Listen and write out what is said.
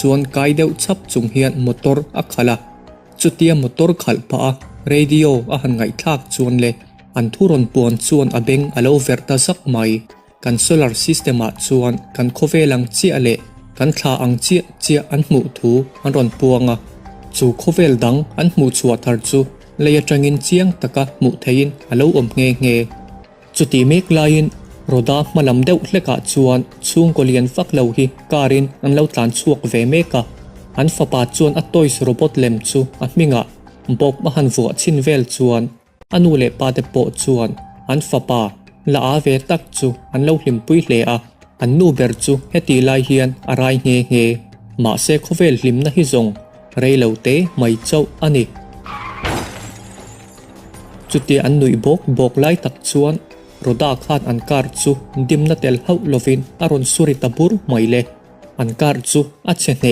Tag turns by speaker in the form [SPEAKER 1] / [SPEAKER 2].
[SPEAKER 1] Chuan kai deuh chhap chung hian motor a khalh a, chutia motor khalh pah a radio a han ngaihthlak chuan le an thu rawn puan chuan a beng a lo verh ta zak mai. Kan solar system ah chuan kan khawvel ang chiah leh kan thla ang chiah chiah an hmuh thu an rawn puang a, chu khawvel dang an hmuh chhuah thar chu lei atangin chiang taka hmuh theihin a lo awm nghe nghe. Chutih mek laiin Rhoda hma lam deuh hlekah chuan chhungkaw lian vak lo hi car in an lo tlan chhuak ve mek a, an fapa chuan a toys robot lem chu a hmingah Bob a han vuah chhin vel chuan a nu leh pa te pawh chuan an fapa la a ve tak chu an lo hlimpui hle a, an nu ber chu hetih lai hian a rai nghe nghe. Mahse khawvel hlimna hi zawng rei lo te mai chauh a ni. Chutia an nuih bawk bawk lai tak chuan Rhoda khan an car chu dimna tel hauh lovin a rawn suri ta bur mai le. An car chu a chhe hneh.